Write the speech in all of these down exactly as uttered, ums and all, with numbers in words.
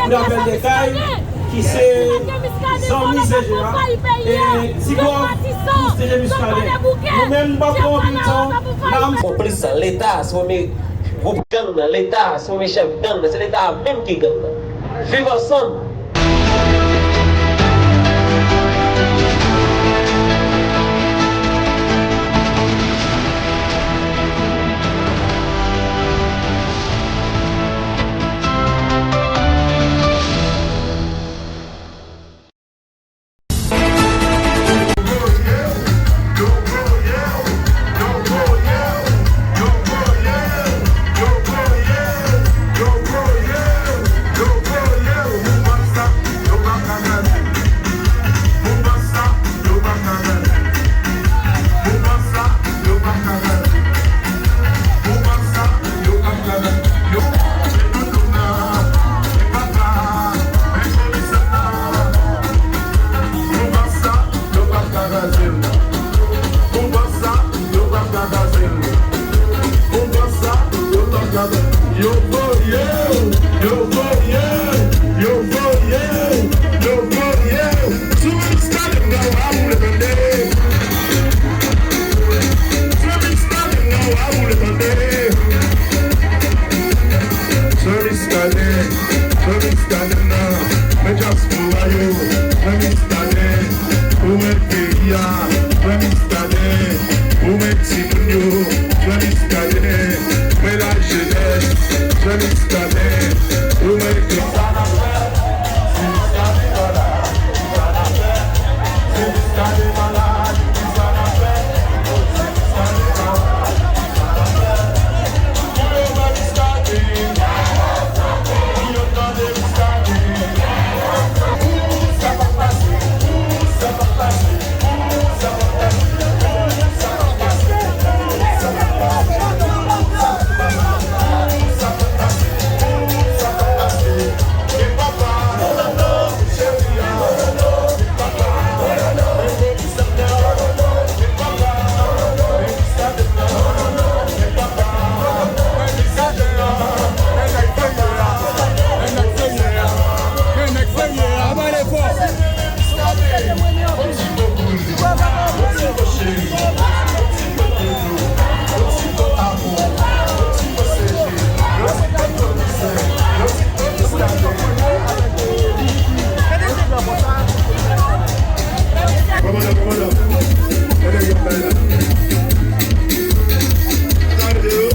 Kou dapèl de kay ki se zanmi C G A e Ti Gwav pou C G Muscadin. Nou menm, nou p ap pran anpil tan. Konplis lan, Leta se premye gwoup gang nan, Leta se premye chèf gang nan, se Leta a menm ki gang nan. Viv ansanm! Yo voye w, yo voye w, yo voye w, yo voye w. Sou Muscadin nan w a boule tande. Sou Muscadin nan w a boule tande. Sou Muscadin, sou Muscadin nan, men dyaspora yo, sou Muscadin. Ou mèt peyi a, Frè Muscadin. Ou mèt timoun yo, Frè Muscadin. Mwen lajenès, Frè Muscadin. Ou mèt yo. Kòmandan, kòmandan. Gade yo.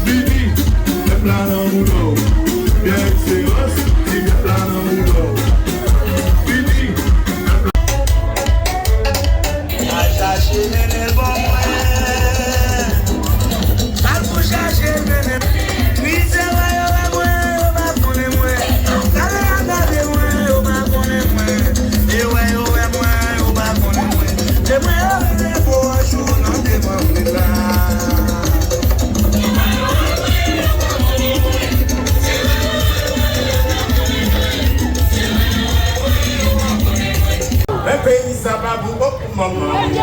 Vini, pèp la nan bouda w. Pierre Excellence, di pèp la nan bouda w. Vini, pèp la. Al chache mennen l ban mwen. Al pou chache mennen. Mizè wè yo wè mwen, yo pa konnen mwen. Talè a gade mwen, yo pa konnen mwen. E wè yo wè mwen, yo pa konnen mwen. Se mwen yo rele pou yon jou nan devan mwen la. Men peyi sa pa pou manman.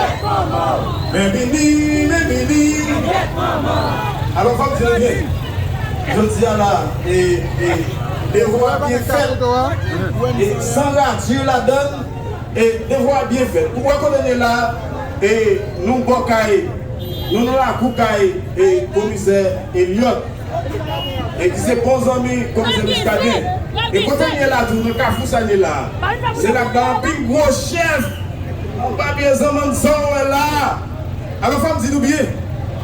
Men vini, men vini. Alò, fò m di nou byen. Jodi a la, e, e, devwa byen fèt. E san radye ladan l, e devwa byen fèt. Ou wè kote n ye la, e nou bò kay, nou nan lakou kay, e komisè Eliot. E ki se bon zanmi komisè Muscadin. E kote n ye la tou, nan kafou sa n ye la. Se la k ba anpil gwo chèf. Ou pa byen zanmann sa w wè la. Alò, fò m di nou byen.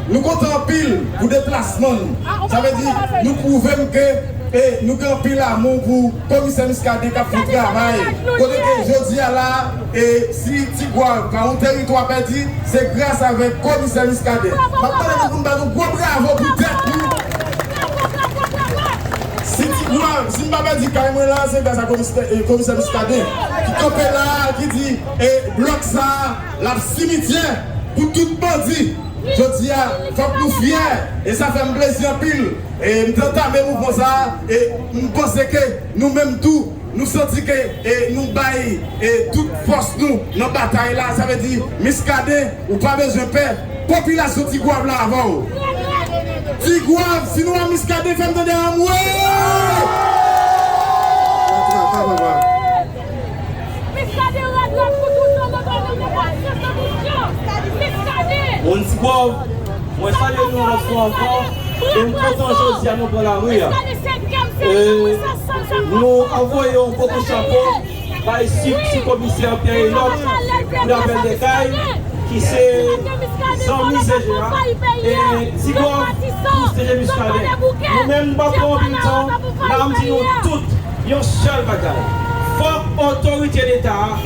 Nou kontan anpil pou deplasman nou. Sa vle di, nou pwouve m ke, e, nou gen anpil amou pou komisè Muscadin k ap fè travay. Kote ke jodi a la, e si Ti Gwav pa yon teritwa pèdi, se gras avèk komisè Muscadin. M ap mande nou pou n ba nou gwo bravo pou tèt nou. Si Ti Gwav, si m pa pèdi kay mwen la, se gras a komisè, e, komisè Muscadin ki kanpe la, ki di, e blòk sa, l ap simityè pou tout bandi. Jodi a, fòk nou fyè, e sa fè m plezi anpil. E m te antame mouvman sa a, e m panse ke nou menm tou, nou santi ke, e nou bay, e tout fòs nou nan batay la. Sa vle di, Muscadin, ou pa bezwen pè, popilasyon Ti Gwav la avè w. Ti Gwav, si nou a Muscadin, fè m tande anmwe! Salye nou yon lòt fwa ankò, e m kontan jodi a nou pran lari a. E nou anvoye yon gwo kout chapo bay sou komisè Pierre Elot pou lapèl de kay, ki se zanmi C G A, e Tigòv pou C G Muscadin. Nou menm, nou p ap pran anpil tan, la m di nou tout yon sèl bagay. Fòk otorite Leta a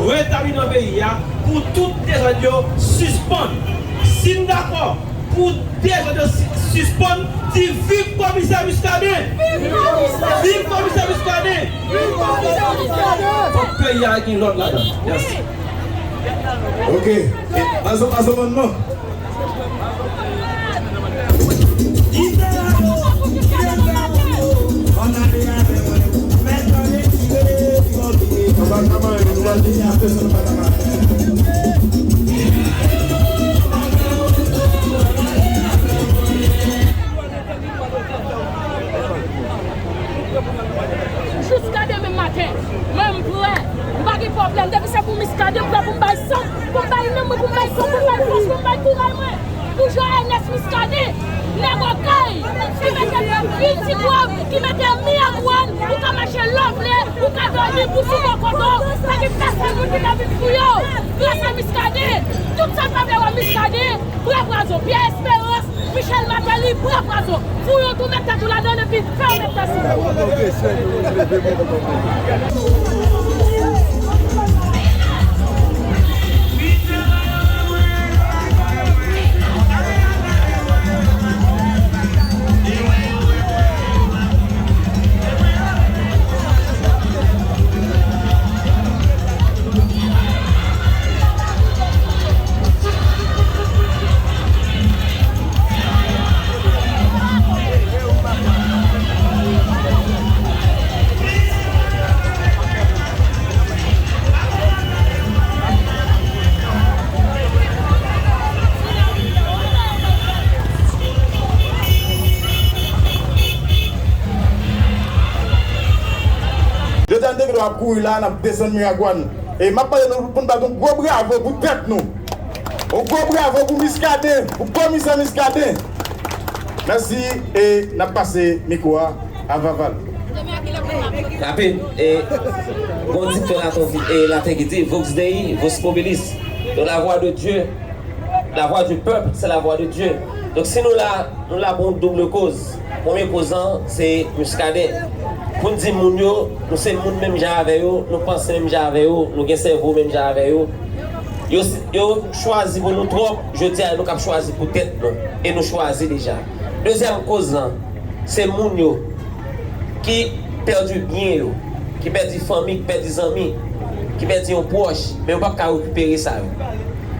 retabli nan peyi a pou tout dezòd yo sispann. Si n dakò pou dezòd yo si-, sispann, di viv komisè Muscadin! Viv komisè Muscadin! Fòk peyi a gen lòd ladan. Mèsi. Ok. Paso, paso, manman. Jiska demen maten, mwen m prè. M pa gen pwoblèm. Depi se pou Muscadin, m prè pou m bay san m, pou m bay nanm mwen, pou m bay san m, pou m bay fòs, pou m bay kouray mwen. Pou Jean Ernest Muscadin, nèg Okay, ki mete Piti Gwòv, ki mete Miragwàn, ou ka mache lè w vle, ou ka dòmi, pou sou bò kote w, pa gen pèsonn moun ki ka vin fouye w. Gras a Muscadin, tout sa k pa vle wè Muscadin, prè pou Azo. Pierre Espérance, Michel Martelly, prè pou Azo. Fouye w tou, met tèt ou ladan l epi fè w met tèt sou. Yo tann de ap kouri la, n ap desann Miragwàn. E m ap mande nou pou n bat yon gwo bravo pou tèt nou. Yon gwo bravo pou Muscadin, pou komisè Muscadin. Mèsi, e n ap pase mikwo a a Vaval. Rapid, e, gon diktè latè, e, latè ki di, Vox Dei, Vox Populis. Donc, la voix de Dieu, la voix du peuple, c'est la voix de Dieu. Donk, si nou la, nou la pou yon double koz. Premye koz lan, se Muscadin. Pou n di moun yo, nou se moun menm jan avè yo, nou panse menm jan avè yo, nou gen sèvo menm jan avè yo. Yo, yo chwazi pou nou twòp, jodi a, nou k ap chwazi pou tèt nou. E nou chwazi deja. Dezyèm koz lan, se moun yo ki pèdi byen yo, ki pèdi fanmi, ki pèdi zanmi, ki pèdi yon pwòch, men yo p ap ka rekipere sa yo.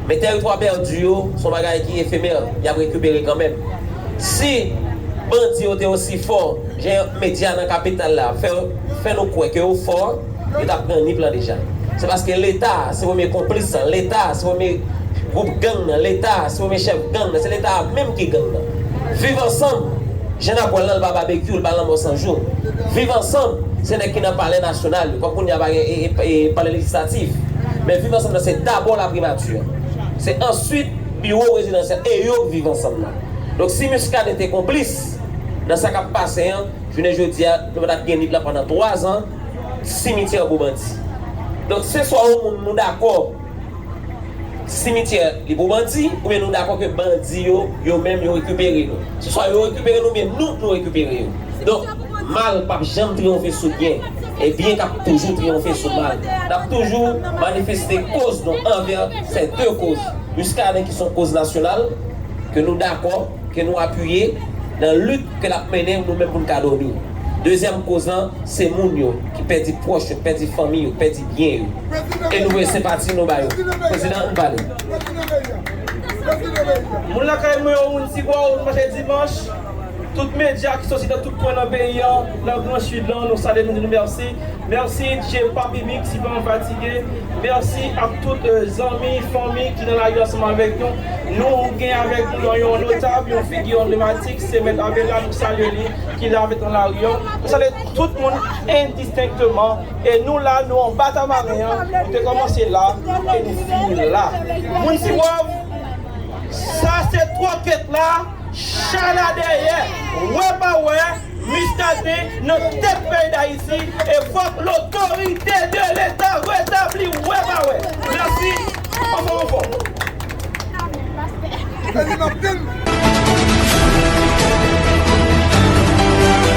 Men tèritwa pèdi yo, se yon bagay ki efemè, y ap rekipere kanmenm. Si bandi yo te osi fò, jan medya nan kapital la fè, fè nou kwè ke yo fò, yo t ap pran Nip lan deja. Se paske Leta se premye konplis lan, Leta se premye gwoup gang nan, Leta se premye chèf gang nan, se Leta a menm ki gang nan. Viv Ansanm, jan n ap wè l lan, l pa babekyou, l pa lanmò san jou. Viv Ansanm, se nèg ki nan palè nasyonal yo, kòm kounye a pa gen, e, e, e, palè lejislatif. Men Viv Ansanm nan se dabò laprimati. Se answit biwo prezidansyèl e yo k Viv Ansanm nan. Donk si Muscadin te konplis nan sa k ap pase an, jounen jodi a, nou pa t ap gen Nip lan pandan twa zan, simityè pou bandi. Donk, se swa yon moun nou dakò simityè li pou bandi, oubyen nou dakò ke bandi yo, yo menm, yo rekipere nou. Se swa yo rekipere nou, oubyen nou, nou rekipere yo. Donk, mal p ap janm triyonfe sou byen, e byen k ap toujou triyonfe sou mal. N ap toujou manifeste koz nou anvè sè de koz. Muscadin ki se yon koz nasyonal, ke nou dakò, ke nou apiye nan lit ke l ap mennen nou menm pou n ka dòmi. Dezyèm koz lan, se moun yo ki pèdi pwòch yo, ki pèdi fanmi yo, ki pèdi byen yo. E nou voye senpati nou ba yo. Prezidan, ann pale. Moun lakay mwen yo, moun Tigwav, moun mache dimanch, tout medya ki soti nan tout kwen nan peyi an, nan Gran Sid lan, nou salye, nou di nou mèsi. Mèsi D J Papi Mix, li pa fatige. Mèsi ak tout, euh, zanmi, fanmi ki nan lari ansanm avèk nou. Nou gen avèk nou yon notab, yon figi anblematik, se Mèt Abela, nou salye li, ki la avèk nou nan lari an. Nou salye tout moun endistenkteman. E nou la, nou anba tamaren an, nou te kòmanse la, e nou fini la. Moun Tigwav, sa se twòkèt la, chala dèyè, wè pa wè, Miskaden nan tèt peyi Dayiti, e fòk lotorite de Leta retabli, wè pa wè. Mèsi. Anfòm, anfòm.